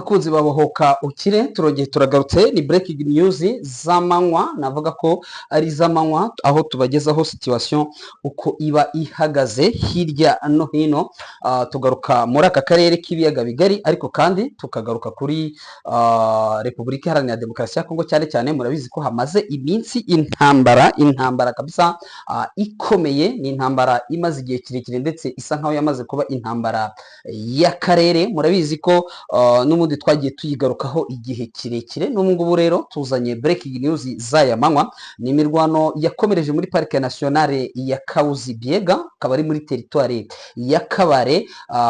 Bakunzi babohoka ukire, turongeye turagarutse. Ni breaking news z'amanywa, navuga ko ari iz'amanywa, aho tubagezaho situation uko iba ihagaze hirya no hino. Tugaruka muri aka karere k'ibiyaga bigari, ariko kandi tukagaruka kuri Repubulika Iharanira Demokarasi ya Kongo cyane cyane. Murabizi ko hamaze iminsi intambara, intambara kabisa ikomeye. Ni intambara imaze igihe kirekire, ndetse isa nkaho yamaze kuba intambara y'akarere. Murabizi ko n'ubundi twagiye tuyigarukaho igihe kirekire. N'ubu ngubu rero tuzanye breaking news z'aya manywa. Ni imirwano yakomereje muri Parike Nationale ya Kahuzi Biega, akaba ari muri teritwari ya Kabare,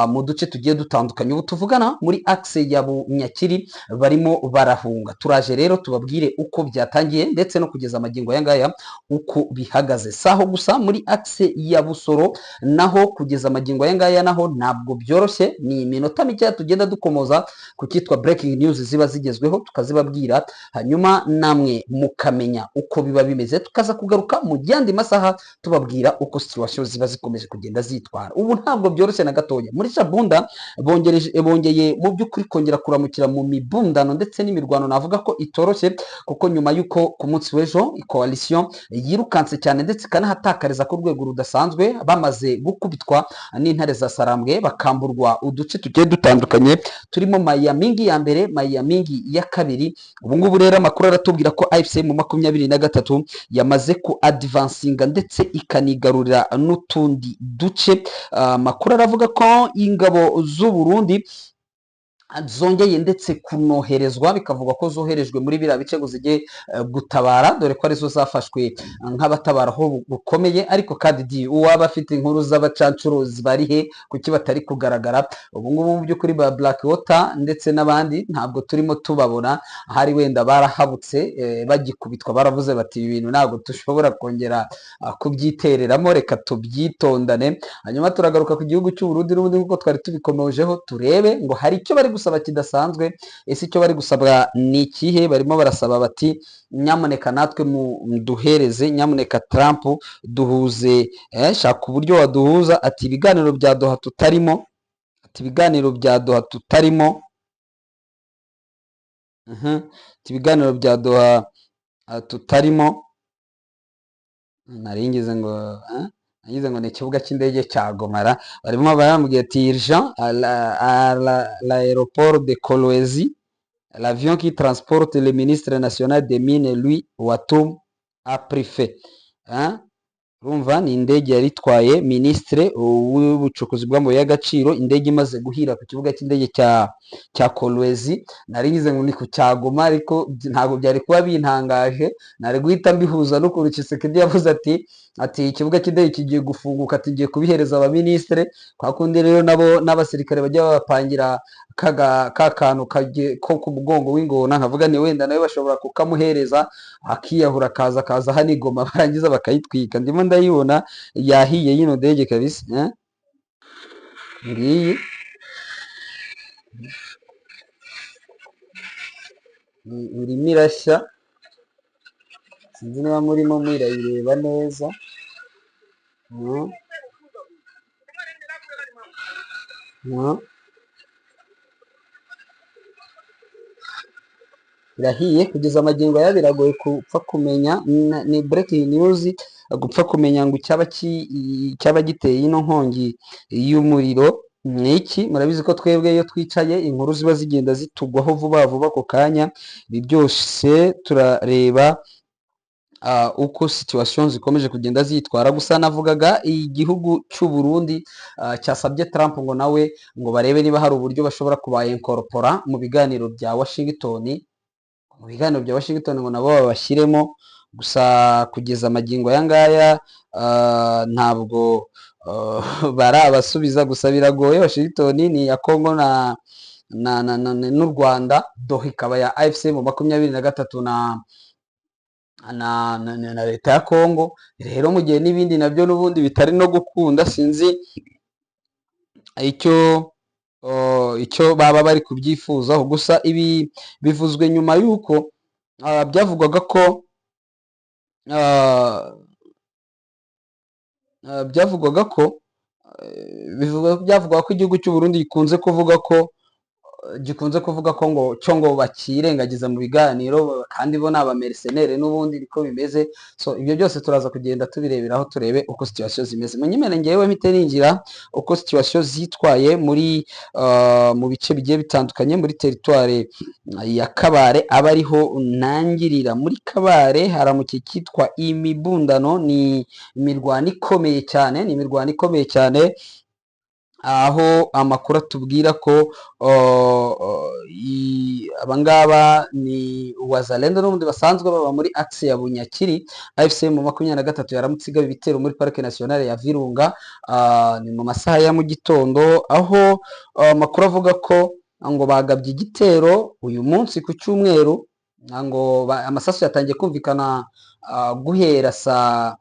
mu duce tugiye dutandukanye. Ubu tuvugana muri axe ya Bunyakiri barimo barahunga. Turaje rero tubabwire uko byatangiye, ndetse no kugeza amagingo aya ngaya uko bihagaze. Si aho gusa, muri axe ya Busoro naho kugeza amagingo aya ngaya naho ntabwo byoroshye. Ni iminota mikeya tugenda dukomoza ku cyitwa breaking news ziba zigezweho, tukazibabwira, hanyuma namwe mukamenya uko biba bimeze, tukaza kugaruka mu yandi masaha tubabwira uko situation ziba zikomeje kugenda zitwara. Ubu ntabwo byoroshye na gatoya. Muri Shabunda bongeye mu by'ukuri kongera kuramukira mu mibundano ndetse n'imirwano, navuga ko itoroshye, kuko nyuma y'uko ku munsi w'ejo coalition yirukanse cyane ndetse ikanahatakariza ku rwego rudasanzwe, bamaze gukubitwa n'intare za Sarambwe, bakamburwa uduce tugiye dutandukanye turimo Mayamingi ya mbere, Mayamingi ya kabiri. Ubu ngubu rero amakuru aratubwira ko AFC mu 23 yamaze ku advancinga ndetse ikanigarurira n'utundi duce. Amakuru aravuga ko ingabo z'u Burundi zongeye ndetse kunoherezwa, bikavugwa ko zoherejwe muri biriya bice ngo zijye gutabara, dore ko arizo zafashwe nk'abatabara aho bukomeye. Ariko kandi di uwaba afite inkuru z'abacancuruzi bari he? Kuki batari kugaragara ubu ngubu? Mu by'ukuri ba Black Water ndetse n'abandi ntabwo turimo tubabona. Ahari wenda barahabutse, bagikubitwa baravuze bati: "Ibi bintu ntabwo dushobora kongera kubyitereramo, reka tubyitondane." Hanyuma turagaruka ku gihugu cy'u Burundi n'ubundi nk'uko twari tubikomojeho, turebe ngo hari icyo bari gusaba kidasanzwe. Ese icyo bari gusabwa ni ikihe? Barimo barasaba bati: "Nyamuneka natwe muduhereze, nyamuneka Trump duhuze, shaka uburyo waduhuza." Ati: "Ibiganiro bya Doha tutarimo." Ati: "Ibiganiro bya Doha tutarimo." Ati: "Ibiganiro bya Doha tutarimo." Nari ngize ngo nagize ngo ni ikibuga cy'indege cya Gomara. Barimo barambwira ati: "Urgent à l'aéroport de Kolwezi, l'avion qui transporte le ministre national des mines Louis Watum a pris feu." Hein? Urumva ni indege yari itwaye ministre w'ubucukuzi bw'amabuye y'agaciro, indege imaze guhira ku kibuga cy'indege cya Kolwezi. Nari ngize ngo ni ku cya Goma, ariko ntabwo byari kuba bintangaje. Nari guhita mbihuza n'ukuntu Tshisekedi yavuze ati ikibuga cy'indege kigiye gufunguka, ati ngiye kubihereza abaminisitire. Kwa kundi rero nabo n'abasirikare bajya babapangira ka kantu ko ku mugongo w'ingona, nkavuga ni wenda nawe bashobora kukamuhereza akiyahura, akaza hano i Goma, barangiza bakayitwika. Ndimo ndayibona yahiye yino ndege kabisa, eh? Ngiyi irimo irashya, sinzi niba murimo murayireba neza. Irahiye kugeza amagingo aya. Biragoye gupfa kumenya, ni breaking news, gupfa kumenya ngo icyaba giteye ino nkongi y'umuriro ni iki. Murabizi ko twebwe iyo twicaye inkuru ziba zigenda zitugwaho vuba vuba ako kanya. Ibi byose turareba uko situation zikomeje kugenda zitwara. Gusa navugaga igihugu cy'u Burundi cyasabye Trump ngo nawe ngo barebe niba hari uburyo bashobora kubayinkorpora mu biganiro bya Washington, mu biganiro bya Washington ngo nabo babashyiremo. Gusa kugeza amagingo aya ngaya ntabwo barabasubiza. Gusa biragoye, Washington ni iya Congo na n'u Rwanda, Doha ikaba ya AFC mu 23 na leta ya Congo. Rero mu gihe n'ibindi nabyo n'ubundi bitari no gukunda, sinzi icyo baba bari kubyifuzaho. Gusa ibi bivuzwe nyuma y'uko byavugwaga ko byavugwaga ko igihugu cy'u Burundi gikunze kuvuga ko Gikunze kuvuga ko ngo cyo ngo bakirengagiza mu biganiro, kandi bo ni aba mercenaires n'ubundi niko bimeze. So ibyo byose turaza kugenda tubireberaho, turebe uko situation zimeze. Munyemere ngewe mpite ninjira uko situation zitwaye muri mu bice bigiye bitandukanye muri territoire ya Kabare, aba ariho ntangirira. Muri Kabare haramukiye cyitwa imibundano, ni imirwano ikomeye cyane, ni imirwano ikomeye cyane, aho amakuru atubwira ko abangaba ni Wazalendo n'ubundi basanzwe baba muri axe ya Bunyakiri. AFC M23 yaramutse igaba ibitero muri Parc Nationale ya Virunga, ni mu masaha ya mu gitondo, aho amakuru avuga ko ngo bagabye igitero uyu munsi ku cyumweru, ngo amasasu yatangiye kumvikana guhera saa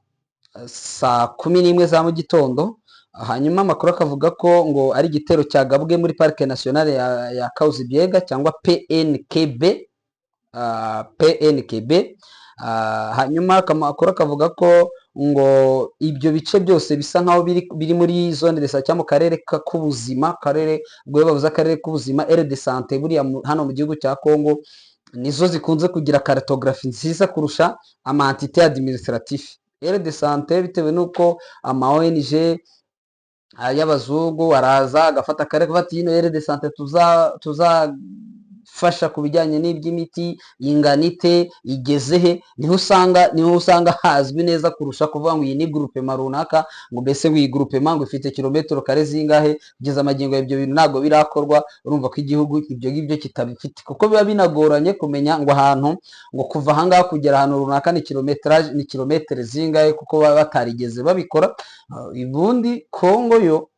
11 za mu gitondo. Hanyuma amakuru akavuga ko ngo ari igitero cyagabwe muri Parc Nationale ya Kahuzi-Biega cyangwa PNKB, PNKB. Hanyuma amakuru akavuga ko ngo ibyo bice byose bisa nkaho biri muri zone de cyangwa mu karere k'ubuzima, karere ubwo bavuze akarere k'ubuzima, aire de santé. Buriya hano mu gihugu cya Congo nizo zikunze kugira cartographie nziza kurusha ama entité administratif. Aire de santé, bitewe n'uko ama ONG y'abazungu araza agafata akarere, gafata ino aire de santé tuzafasha ku bijyanye n'iby'imiti, ingana ite, igeze he, niho usanga hazwi neza kurusha kuvuga ngo iyi ni groupement runaka, ngo mbese ngo iyi groupement ngo ifite kilometero kare zingahe. Kugeza amagingo ibyo bintu ntabwo birakorwa. Urumva ko igihugu ibyo ngibyo kitabifite, kuko biba binagoranye kumenya ngo ahantu ngo kuva ahangaha kugera ahantu runaka ni kilometrage, ni kilometero zingahe, kuko baba batarigeze babikora. Ubundi Kongo yo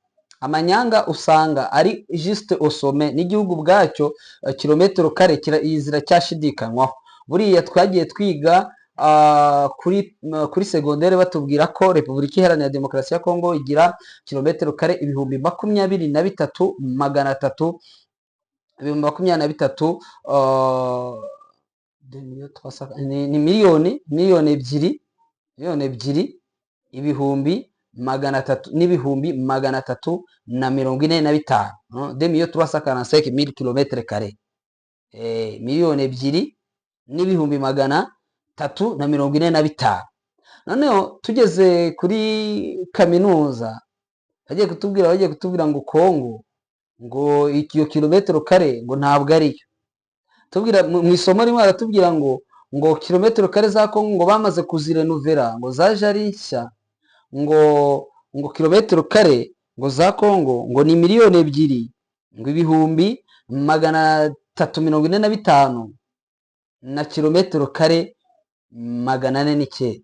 amanyanga usanga ari juste au sommet n'igihugu ubwacyo, kilometero kare ziracyashidikanywaho. Buriya twagiye twiga kuri segondere batubwira ko Repubulika Iharanira Demokarasi ya Kongo igira kilometero kare 23,300, 23,000, ni miliyoni 2, 2 200,000 n'ibihumbi 345, 2 345 000 kilomètres carrés, 2,345,000. Noneho tugeze kuri kaminuza bagiye kutubwira ngo Kongo ngo iyo kilometero kare ngo ntabwo ariyo. Tubwira mu isomo rimwe baratubwira ngo kilometero kare za Kongo ngo bamaze kuzirenuvera, ngo zaje ari nshya, ngo kilometero kare ngo za Kongo ngo ni 2 ngo 345,000 na kilometero kare 409,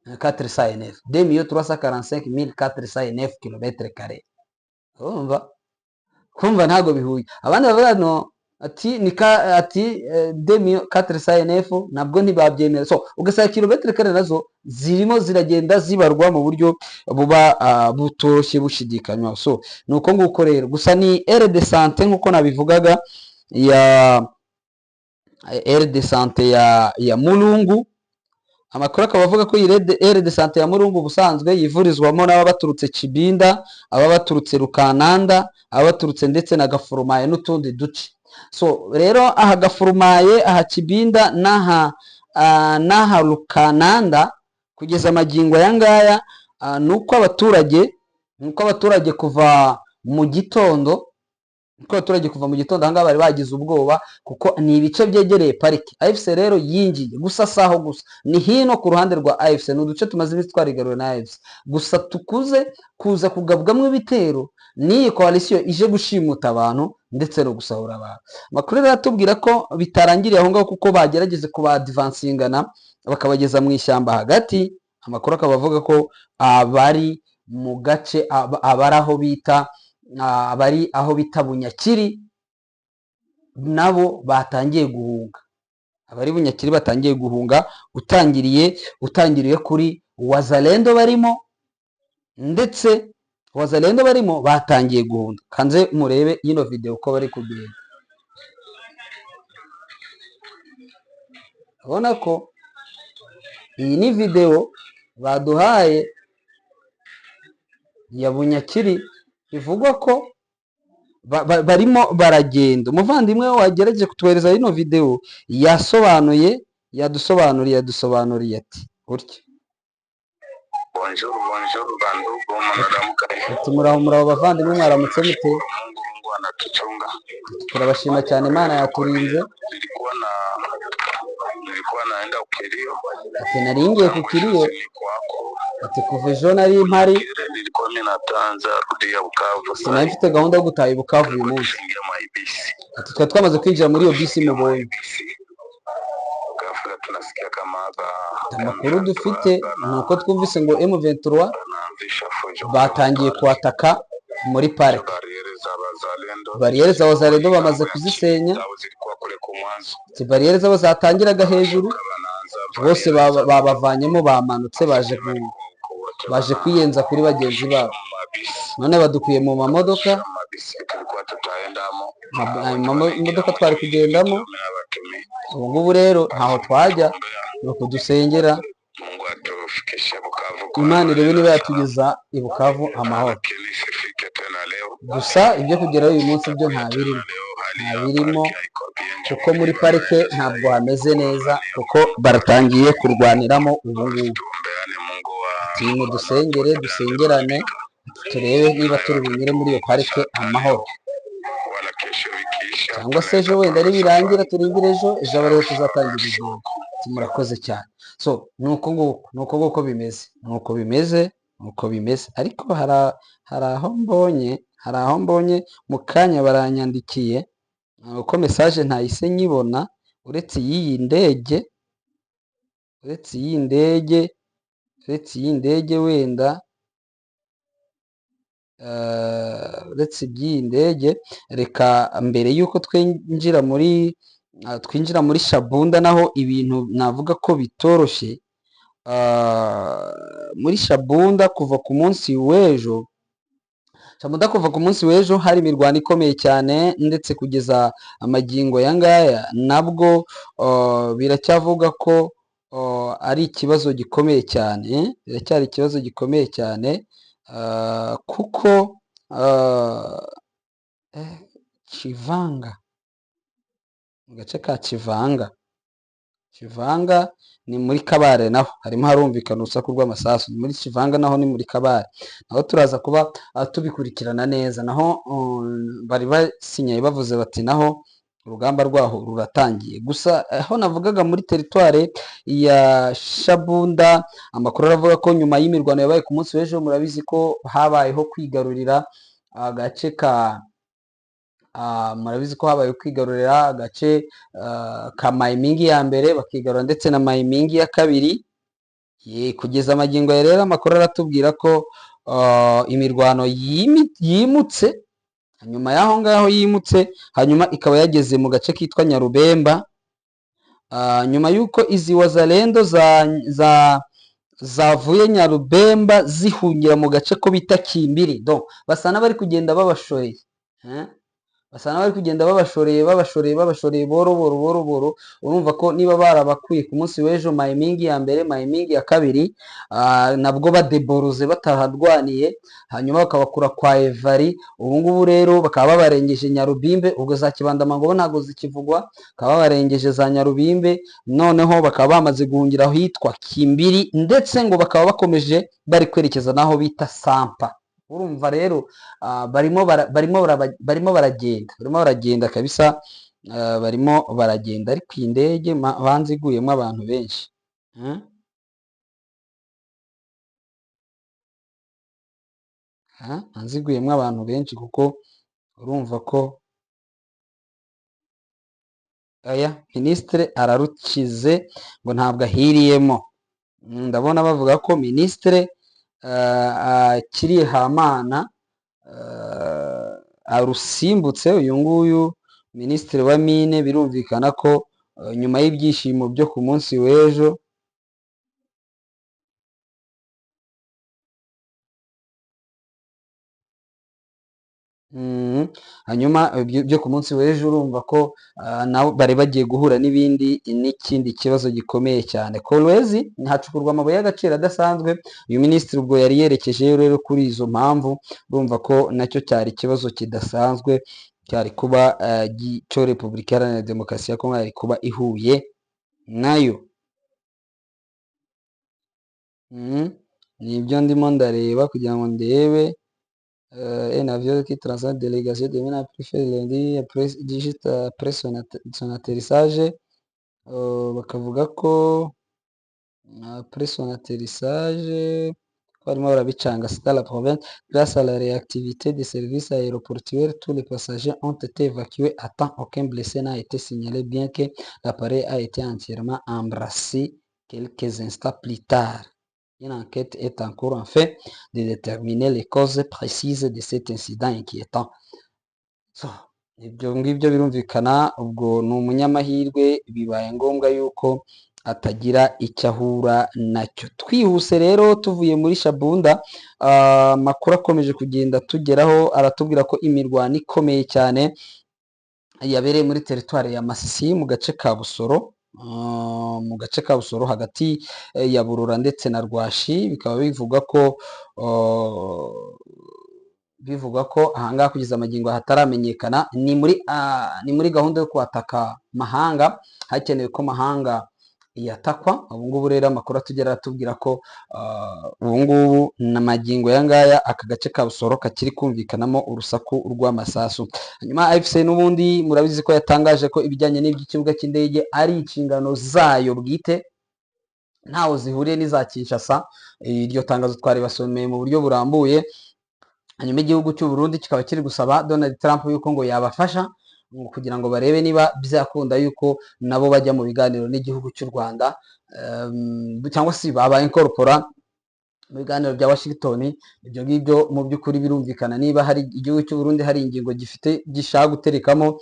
409, 2 345 409 kilomètres carrés. Urumva kumva ntabwo bihuye. Abandi bavuga no ati ni ka ati 2 409, nabwo ntibabyemera. So ugasanga kilometero kare nazo zirimo ziragenda zibarwa mu buryo buba butoroshye, bushidikanywa. So ni uko nguko rero. Gusa ni aire de santé nk'uko nabivugaga, ya aire de santé ya Mulungu. Amakuru akaba avuga ko iyi aire de santé ya Mulungu ubusanzwe yivurizwamo n'ababa baturutse Kibinda, ababa baturutse Rukananda, ababa baturutse ndetse na Gafurumaye n'utundi duce. So rero aha Gafurumaye, aha Kibinda n'aha Rukananda, kugeza amagingo aya ngaya ni uko abaturage kuva mu gitondo, kuko abaturage kuva mu gitondo ahangaha bari bagize ubwoba, kuko ni ibice byegereye pariki AFC rero yinjiye. Gusa si aho gusa, ni hino ku ruhande rwa AFC, ni uduce tumaze iminsi twarigaruriwe na AFC, gusa tukuze kuza kugabwamo ibitero n'iyi coalition ije gushimuta abantu ndetse no gusahura abantu. Amakuru rero atubwira ko bitarangiriye aho ngaho, kuko bagerageze kubadivansingana bakabageza mu ishyamba hagati. Amakuru akaba avuga ko abari mu gace abari aho bita abari aho bita Bunyakiri nabo batangiye guhunga. Abari Bunyakiri batangiye guhunga, utangiriye kuri Wazalendo barimo, ndetse Wazalendo barimo batangiye guhunga. Kanze murebe ino video uko bari kugenda. Urabona ko iyi ni video baduhaye ya Bunyakiri, bivugwa ko Barimo baragenda. Umuvandimwe wagerageje kutuhereza ino video yasobanuye, yadusobanuriye ati gutya. Bonjour, bonjour, bandugu, mnadamuka. Ati muraho, muraho bavandimwe, mwaramutse mute? Mungu, Mungu anatuchunga. Turabashima cyane, Imana yaturinze. Nilikuwa naenda ukilio. Ati nari ngiye ku kiriyo. Nilikuwako. Ati kuva ejo nari mpari. Nilikuwa mimi natanza rudia Bukavu. Ati nari mfite gahunda yo gutaha i Bukavu uyu munsi. Tuingia maibisi. Ati twari twamaze kwinjira muri iyo bisi mubonye. Ghafla tunasikia kama hapa Amakuru dufite ni uko twumvise ngo M23 wanaanzisha fujo. batangiye kuataka muri parike. Bariere za wazalendo. Bariyeri za wazalendo bamaze kuzisenya. Zao zilikuwa kule kwa mwanzo. Ati bariyeri zabo zatangiraga hejuru Wanaanza bose babavanyemo, bamanutse baje kwiyenza kuri bagenzi babo. mabisi. None badukuye mu mamodoka. Mabisi tulikuwa tutaendamo. Imodoka twari kugendamo. Abatumii. Ubu ngubu rero ntaho twajya, ni ukudusengera. Mungu atufikishe Bukavu kwa Imana irebe niba yatugeza i Bukavu amahoro. lakini isifike tena leo. Gusa ibyo kugeraho uyu munsi byo nta birimo, Leo hali nta ya birimo parki haiko bien. kuko muri parike ntabwo hameze neza, kuko baratangiye kurwaniramo ubu ngubu. Tuombeane Mungu wa Ati dusengere, dusengerane, turebe niba turi bunyure muri iyo parike amahoro, wala kesho ikiisha cyangwa se ejo wenda nibirangira turindire ejo, ejo aba ariho tuzatangira urugendo. Ati murakoze cyane. So ni uko nguko, ni uko nguko bimeze, ni uko bimeze, ni uko bimeze. Ariko hari aho mbonye, hari aho mbonye mu kanya baranyandikiye uko message ntahise nyibona, uretse y'iyi ndege, uretse iyi ndege, uretse iyi ndege wenda, uretse iby'iyi ndege, reka mbere y'uko twinjira muri Shabunda, naho ibintu navuga ko bitoroshye. Muri Shabunda kuva ku munsi w'ejo, Shabunda kuva ku munsi w'ejo hari imirwano ikomeye cyane, ndetse kugeza amagingo ya ngaya nabwo biracyavuga ko ari ikibazo gikomeye cyane, biracyari ikibazo gikomeye cyane, kuko Kivanga, mu gace ka Kivanga, Kivanga ni muri Kabare, naho harimo harumvikana urusaku rw'amasasu. Muri Kivanga naho ni muri Kabare, naho turaza kuba tubikurikirana neza. Naho bari basinyaye bavuze bati naho urugamba rwaho ruratangiye. Gusa aho navugaga muri teritware ya Shabunda, amakuru aravuga ko nyuma y'imirwano yabaye ku munsi w'ejo, murabizi ko habayeho kwigarurira agace ka murabizi ko habaye kwigarurira agace ka Mayimingi ya mbere, bakigarura ndetse na Mayimingi ya kabiri. Kugeza amagingo ya rero amakuru aratubwira ko imirwano yimutse nyuma y'aho ngaho yimutse, hanyuma ikaba yageze mu gace kitwa Nyarubemba. Nyuma y'uko izi wazalendo zavuye Nyarubemba zihungira mu gace ko bita Kimbiri, donc basa n'abari kugenda babashoreye, basa n'abari kugenda babashoreye, babashoreye, babashoreye boro boro boro boro. Urumva ko niba barabakuye ku munsi w'ejo Mayimingi ya mbere, Mayimingi ya kabiri, nabwo badeboroze bataharwaniye, hanyuma bakabakura kwa Evari. Ubu ngubu rero bakaba babarengeje Nyarubimbe, ubwo za Kibandamango ntabwo zikivugwa, bakaba babarengeje za Nyarubimbe, noneho bakaba bamaze guhungira ahitwa Kimbiri, ndetse ngo bakaba bakomeje bari kwerekeza n'aho bita Sampa. Urumva rero barimo baragenda, barimo baragenda kabisa, barimo baragenda. Ariko iyi ndege banze iguyemo abantu benshi. Banze iguyemo abantu benshi, kuko urumva ko aya minisitiri ararukize ngo ntabwo ahiriyemo. Ndabona bavuga ko minisitiri akiri Hamana arusimbutse. Uyu nguyu minisitiri wa mine, birumvikana ko nyuma y'ibyishimo byo ku munsi w'ejo Hanyuma ibyo byo ku munsi w'ejo, urumva ko nabo bari bagiye guhura n'ibindi n'ikindi kibazo gikomeye cyane. Kolwezi hacukurwa amabuye y'agaciro adasanzwe. Uyu minisitiri ubwo yari yerekejeyo rero kuri izo mpamvu, urumva ko nacyo cyari ikibazo kidasanzwe cyari kuba cyo Repubulika Iharanira Demokarasi ya Kongo yari kuba ihuye nayo. Nibyo ndimo ndareba kugira ngo ndebe. Un avion qui transporte délégation de a pris fin lundi après, juste après son atterrissage. Bakavuga ko après son atterrissage ko barimo barabicanga, c'est dans la province. Grâce à la réactivité des services aéroportuaires, tous les passagers ont été évacués à temps. Aucun blessé n'a été signalé, bien que l'appareil a été entièrement embrasé quelques instants plus tard. Une enquête est en cours afin de déterminer les causes précises de cet incident inquiétant. So, ibyo ngibyo birumvikana, ubwo ni umunyamahirwe bibaye ngombwa yuko atagira icyo ahura nacyo. Twihuse rero, tuvuye muri Shabunda, amakuru akomeje kugenda tugeraho aratubwira ko imirwano ikomeye cyane yabereye muri teritwari ya Masisi mu gace ka Busoro, mu gace ka Busoro hagati ya Burura ndetse na Rwashi. Bikaba bivugwa ko ahangaha kugeza amagingo hataramenyekana. Ni muri gahunda yo kwataka Mahanga, hakenewe ko Mahanga yatakwa. Ubu ngubu rero amakuru atugera aratubwira ko ubu ngubu na magingo aya ngaya aka gace ka Busoro kakiri kumvikanamo urusaku rw'amasasu. Hanyuma AFC n'ubundi murabizi ko yatangaje ko ibijyanye n'iby'ikibuga cy'indege ari inshingano zayo bwite, ntaho zihuriye n'iza Kinshasa. Iryo tangazo twaribasomeye mu buryo burambuye. Hanyuma igihugu cy'u Burundi kikaba kiri gusaba Donald Trump yuko ngo yabafasha ngo kugira ngo barebe niba byakunda yuko nabo bajya mu biganiro n'igihugu cy'u Rwanda, cyangwa se babaye incorpora mu biganiro bya Washington. Ibyo ngibyo mu by'ukuri birumvikana, niba hari igihugu cy'u Burundi hari ingingo gifite gishaka guterekamo.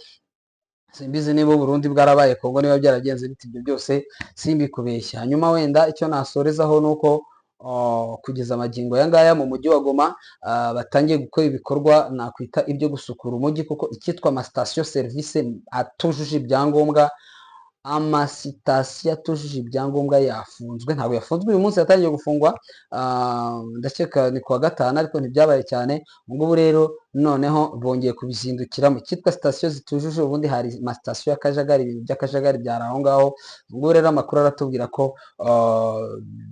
Simbizi niba Burundi bwarabaye Kongo, niba byaragenze bite, ibyo byose simbikubeshya. Hanyuma wenda icyo nasorezaho ni uko kugeza amagingo aya ngaya mu mujyi wa Goma batangiye gukora ibikorwa nakwita ibyo gusukura umujyi, kuko icyitwa amasitasiyo serivisi atujuje ibyangombwa, amasitasiyo atujuje ibyangombwa yafunzwe. Ntabwo yafunzwe uyu munsi, yatangiye gufungwa ndakeka ni kuwa gatanu, ariko ntibyabaye cyane. Ubu ngubu rero noneho bongeye kubizindukira mu cyitwa sitasiyo zitujuje. Ubundi hari amasitasiyo y'akajagari, ibintu by'akajagari byari aho ngaho. Ubu ngubu rero amakuru aratubwira ko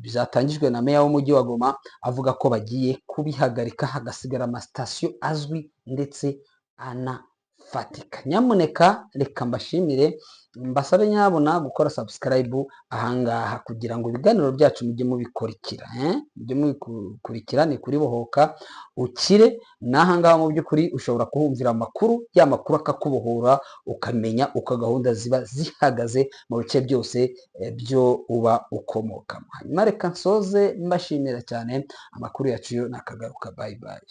byatangijwe na meya w'umujyi wa Goma, avuga ko bagiye kubihagarika, hagasigara amasitasiyo azwi ndetse anafatika. Nyamuneka reka mbashimire, mbasabe nyabuna gukora subscribe ahangaha kugira ngo ibiganiro byacu mujye mubikurikira, eh? Mujye mubikurikira. Ni kuri Bohoka Ukire n'ahangaha mu by'ukuri ushobora kuhumvira amakuru, ya makuru akakubohora, ukamenya uko gahunda ziba zihagaze mu bice byose byo uba ukomokamo. Hanyuma reka nsoze mbashimira cyane, amakuru yacu yo nakagaruka. Bye bye.